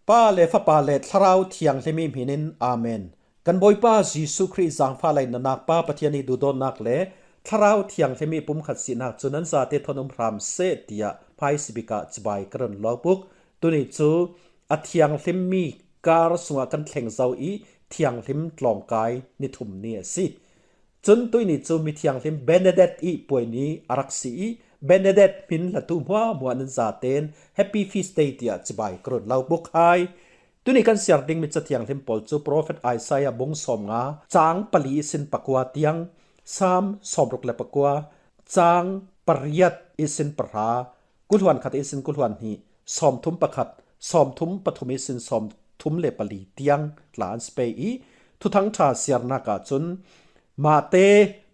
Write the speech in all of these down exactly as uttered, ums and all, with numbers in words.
Pa le Fapa le Thlarau Thianghlim i hminin, Amen. Kan Bawipa Jesuh Khrih zangfah le na nakpa Pathian i duhdawtnak le Thlarau Thianghlim i pumkhat sinak cu nan zate thawn um hram seh, tiah hmaisabik ah cibai ka run lawk buk. Tuni cu a thianghlimmi kar sungah kan thleng zo i thianghlim tlawngkai ni thum ni a si. Cun tuihni cu mithianghlim Bernadette i puai ni a rak si i, Bernadette hmin hlatu hmuahhmuah nan zaten Happy Feast Day tiah cibai ka run lo buk hai. Tuni kan siar dingmi cathianghlim pawl cu Profet Isaiah bung sawmnga, cang pali ihsin pakua tiang, Salm sawmruk le pakua, cang pariat ihsin pahra, kuluan khat ihsin kuluan hnih, sawmthum pakhat, sawmthum pathum ihsin sawmthum le pali tiang tla an si pei i, Thuthang ṭha siarnak ah cun Mate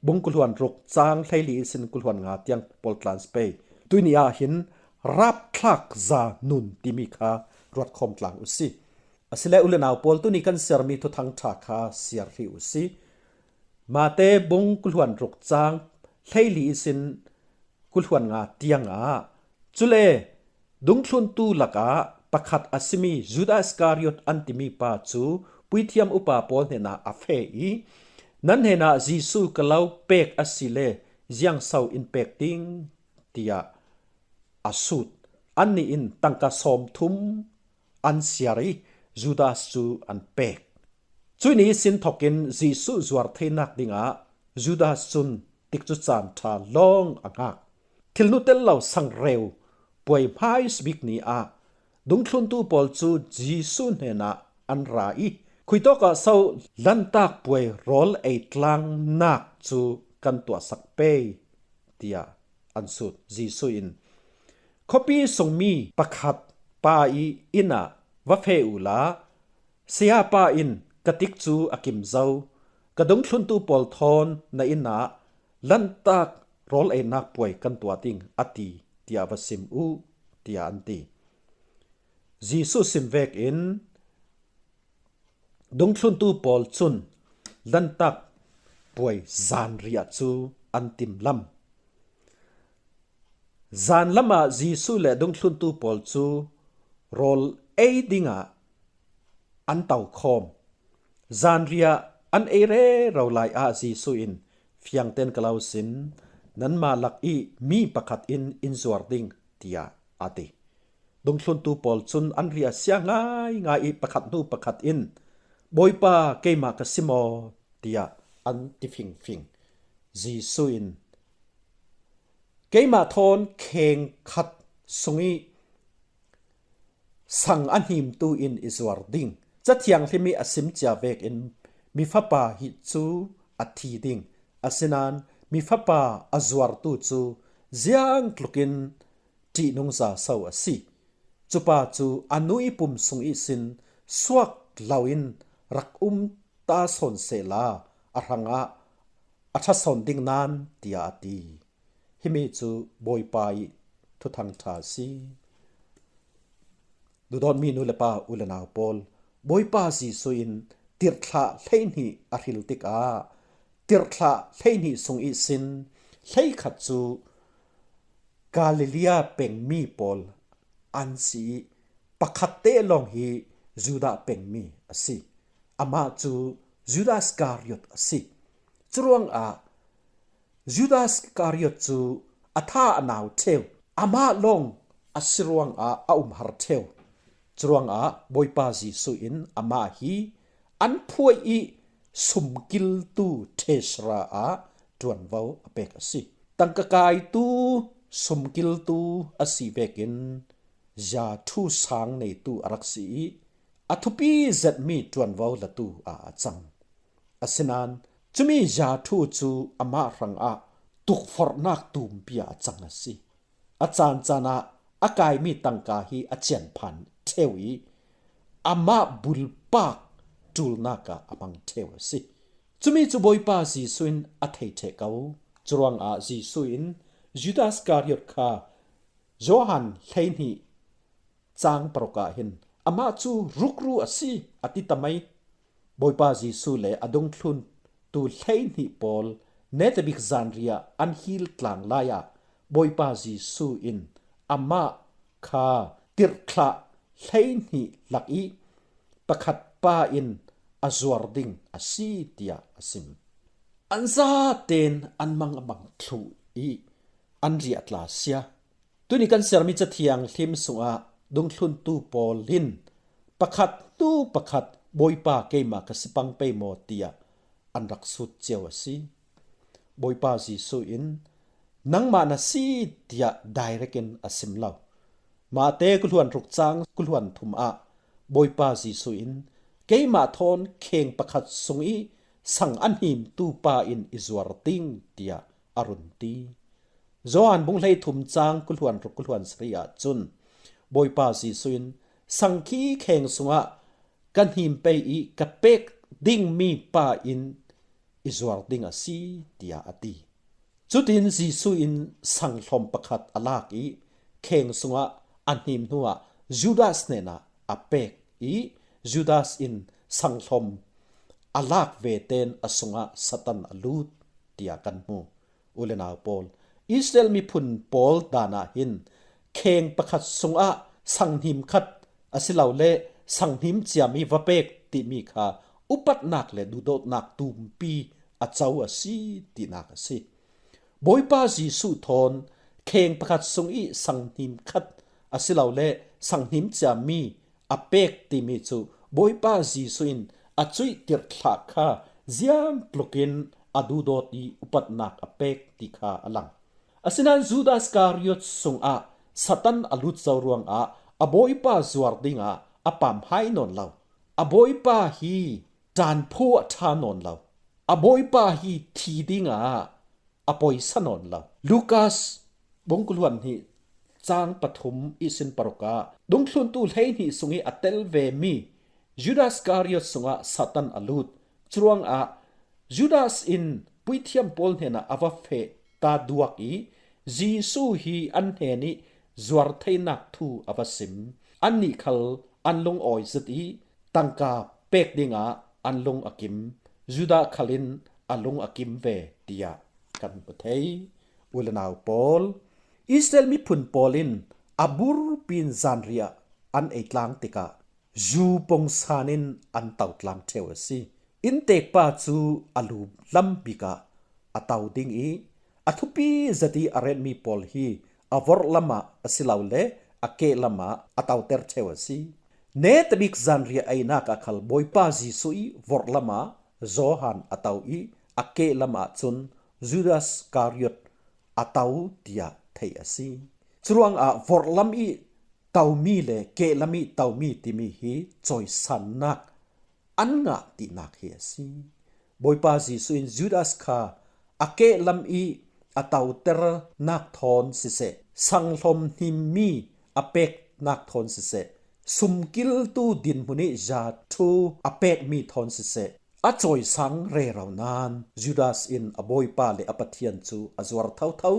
bung kuluan ruk, cang hleili ihsin kuluan nga tiang pawl tla an si pei. Tuihni ah hin rapthlak za nun timi kha ruatkhawm tlang u si. Asile u le nau pawl, tuni kan siarmi Thuthang ṭha kha siar hrih u si. Mate bung kuluan ruk, cang hleili ihsin kuluan nga tiangah, cule dungthluntu lakah pakhat a simi Judas Iskariot an timi pa cu puithiam upa pawl hnenah a feh i, nan hnenah Jesuh ka lo pek asile ziangso in pek ding, tiah a sut. Annih in tangka sawmthum an siar i Judas cu an pek. Cuih ni ihsin thokin Jesuh zuar theinak dingah Judas cun tikcu caan ṭha lawng a ngak. Thil hnu tel lo sangreu puai hmaisabik ni ah dungthluntu pawl cu Jesuh hnenah an ra i, khuitawk ah so lantak puai rawl ei tlangnak cu kan tuahsak pei, tiah an sut. Jesuh in, khuapi sungmi pakhat pa i inn ah va feh uhla, Sayapa in ka tikcu a kim zo, ka dungthluntu pawl thawn na inn ah lantak rawl einak puai kan tuah ding a ti, tiah va sim u, tiah an ti. Jesuh sim vekin dungthluntu pawl cun lantak puai zanriah cu an timlam. Zanlam ah Jesuh le dungthluntu pawl cu rawl ei dingah an tokhawm. Zanriah an ei rero lai ah Jesuh in, fiang tein ka lo sin, nanmah lak i mi pakhat in in zuar ding, tiah a ti. Dungthluntu pawl cun an riahsia ngaingai i pakhat hnu pakhat in, Bawipa, keimah ka si maw? Tiah an ti fingfing. Jesuh in, keimah thawn kheng khat sung i sang a hnimtu in i zuar ding. Cathianghlim i a sim cia vekin mi fapa hi cu a thi ding. Asinain mi fapa a zuartu cu ziangtlukin ṭihnungza so a si. Cupa cu a nu i pum sung ihsin suak loin rak um ta sawn sehla a hrangah a ṭha sawn ding nain, tiah a ti. Himi cu Bawipa i Thuthang ṭha a si. Duhdawtmi nu le pa, u le nau pawl, Bawipa Jesuh in tirhthlah hleihnih a hril tikah tirhthlah hleihnih sung ihsin hleikhat cu Galilee pengmi pawl an si i, pakhat te lawng hi Judah pengmi a si. Amah cu Judas Iskariot a si. Curuangah Judas Iskariot cu a tha a nau ṭheu, amah lawng a si ruangah a um har ṭheu. Curuangah Bawipa Jesuh in amah hi an phuai i sumkiltu Treasurer ah ṭuanvo a pek a si. Tangka kaitu sumkiltu a si vekin zia ṭhu sang neitu a rak si i a thupi zetmi ṭuanvo latu ah a cang. Asinain cumi zia ṭhu cu amah hrangah tukforhnak tumpi ah a cang a si. A caancaan ah a kaimi tangka hi a cianphan ṭheu i amah bulpak ṭulnak ah a hmang ṭheu a si. Cumi cu Bawipa Jesuh in a thei ṭheh ko. Curuangah Jesuh in Judas Iskariot kha Johan hleihnih cang paruk ah hin amah cu rukru a si, a ti ta mai. Bawipa Jesuh le a dungthluntu hleihnih pawl netabik zanriah an hil tlang lai ah Bawipa Jesuh in amah kha tirhthlah hleihnih lak i pakhat pa in a zuar ding a si, tiah a sim. An zaten an mang a mang thluh i an riah tla sia. Tuni kan sermi Cathiang Hlim sungah dungthluntu pawl in pakhat hnu pakhat, "Bawipa, keimah ka si pang pei maw?" tiah an rak sut cio a si. Bawipa Jesuh in, "Nangmah na si," tiah direct in a sim lo. Mate kuluan ruk cang kuluan thum ah Bawipa Jesuh in, "Keimah thawn kheng pakhat sung i sang a himtu pa in i zuar ding," tiah a run ti. Johan bung hleithum cang kuluan ruk kuluan sari ah cun Bawipa Jesuh in, "Sang khi kheng sungah ka him pei i ka pek dingmi pa in i zuar ding a si," tiah a ti. Cutin Jesuh in sanghlawm pakhat a lak i kheng sungah a him hnuah Judas hnenah a pek i Judas in sanghlawm a lak ve ten a sungah Satan a lut, tiah kan hmu. U le nau pawl, Israel miphun pawl dan ah hin kheng pakhat sungah sanghnim khat asilole sanghnim ciami va pek timi kha upatnak le duhdawtnak tumpi a co a si tinak a si. Bawipa Jesuh thawn kheng pakhat sung i sanghnim khat asilole sanghnim ciami a pek timi cu Bawipa Jesuh in a cuihtirh thlah kha ziangtlukin a duhdawt i upatnak a pek ti kha a lang. Asinain Judas Iskariot sungah Satan a lut zo ruangah a Bawipa zuar dingah a pam hai nawn lo. A Bawipa hi ṭanphu a ṭha nawn lo. A Bawipa hi thi dingah a poisa nawn lo. Lukas bung kuluan hnih cang pathum ihsin paruk ah dungthluntu hleihnih sung i a tel vemi Judas Iskariot sungah Satan a lut. Curuangah Judas in puithiam pawl hnenah a va feh ta duak i Jesuh hi an hnen i zuar theinak thu a va sim. Annih khal an lungawi zet i tangka pek dingah an lung a kim. Judah khal in a lung a kim ve tiah kan hmu thei. U le nau pawl, Israel miphun pawl in a burpi in zanriah an ei tlang tikah zu pongsan in an to tlang ṭheu a si. Inntekpa cu a lu lam bikah a to ding i a thupi zet i a retmi pawl hi a vorh lamah asilole a keh lamah a toter ṭheu a si. Netabik zanriah einak ah khal Bawipa Jesuh i vorh lamah Johan a to i a keh lamah cun Judas Iskariot a to tiah theih a si. Curuangah vorhlam i tomi le kehlam i tomi timi hi cawisannak an ngah tinak hi a si. Bawipa Jesuh in Judas kha a kehlam i a toternak thawn siseh, sanghlawm hnimmi a peknak thawn siseh, sumkiltu dinhmun i zathu a pekmi thawn siseh, a cawisang rero nain Judas in a Bawipa le a Pathian cu a zuar thotho.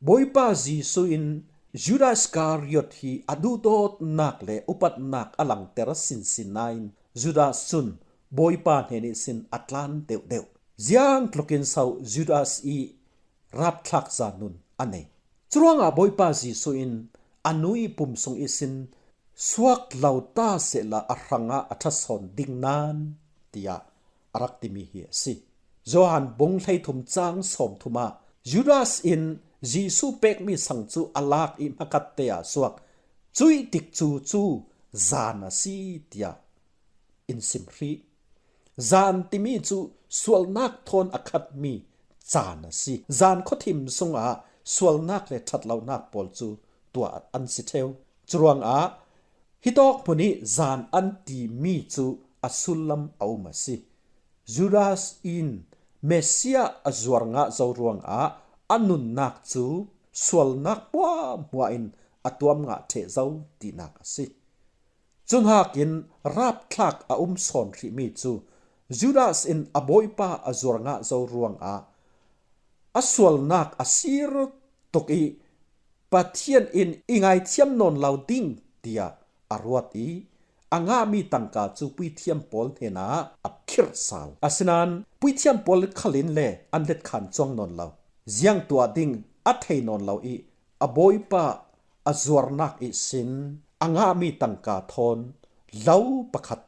Bawipa Jesuh in Judas Iskariot hi a duhdawtnak le upatnak a langter sinsin nain Judas cun Bawipa hnen ihsin a tlan deuhdeuh. Ziangtlukin so Judas i rapthlak zanun a nei? Curuangah Bawipa Jesuh in a nu i pum sung ihsin suak lo ta sehla a hrangah a ṭha sawn ding nain tiah a rak timi hi a si. Johan bung hleithum cang sawmthum ah Judas in Jesuh pekmi sang cu a lak i hmakhatte ah suak cuih tikcu cu zan a si tiah in sim hrih. Zan timi cu sualnak thawn a khatmi caan a si. Zan khuathim sungah sualnak le ṭhatlonak pawl cu tuah an si ṭheu. Curuangah hitawk hmun i zan an timi cu a sullam a um a si. Judas in Messiah a zuar ngah zo ruangah a nunnak cu sualnak hmuahhmuah in a tuam ngah ṭheh zo tinak a si. Cun hakin rapthlak a um sawn hrihmi cu Judas in a Bawipa a zuar ngah zo ruangah a sualnak a sir tuk i Pathian in i ngaithiam nawn lo ding tiah a ruat i a ngahmi tangka cu puithiam pawl hnenah a khirh sal. Asinain puithiam pawl khalin le an letkhan cuang nawn lo. Ziang tuah ding a thei nawn lo i a Bawipa a zuarnak ihsin a ngahmi tangka thawn lo pakhat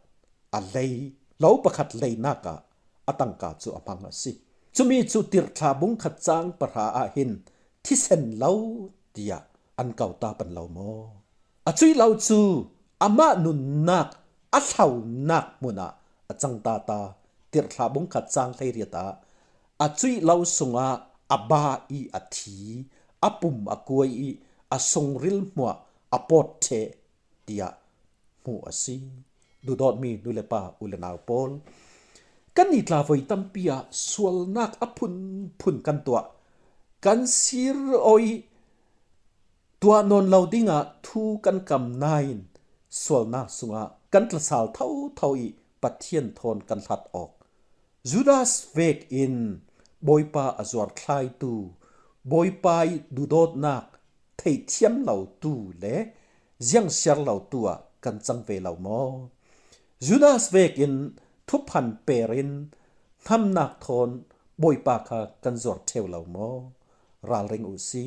a lei, lo pakhat leinak ah a tangka cu a hmang a si. Cumi cu Tirhthlah bung khat cang pahra ah hin thisen lo tiah an ko ta pan lo maw? A cuih lo cu amah nunnak a hlaunak hmun ah a cang ta ta. Tirhthlah bung khat cang hleiriat ah a cuih lo sungah a ba i a thi, a pum a kuai i a sungril hmuah a pawt ṭheh tiah hmuh a si. Duhdawtmi nu le pa, u le nau pawl, kannih tla voi tampi ah sualnak a phunphun kan tuah. Kan sir aw i tuah nawn lo dingah thu kan kam nain sualnak sungah kan tlasal thotho i Pathian thawn kan hlat awk. Judas vekin Bawipa a zuarthlaitu, Bawipa i duhdawtnak theihthiam lotu le ziangsiar lotu ah kan cang ve lo maw? Judas vekin thuphan perin hnamnak thawn Bawipa kha kan zuar ṭheu lo maw? Ralring uh si.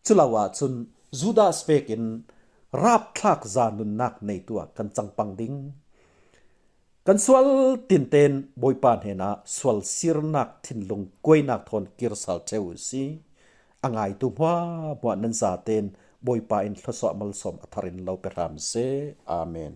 Culo ahcun Judas vekin rapthlak za nunnak neitu ah kan cang pang ding. Kan sual tinten Bawipa hnenah sual sirnak thinlung kuainak thawn kir sal ṭheu uh si. A ngaitu hmuahhmuah nan zaten Bawipa in thluasuah malsawm a thar in lo pe hram seh. Amen.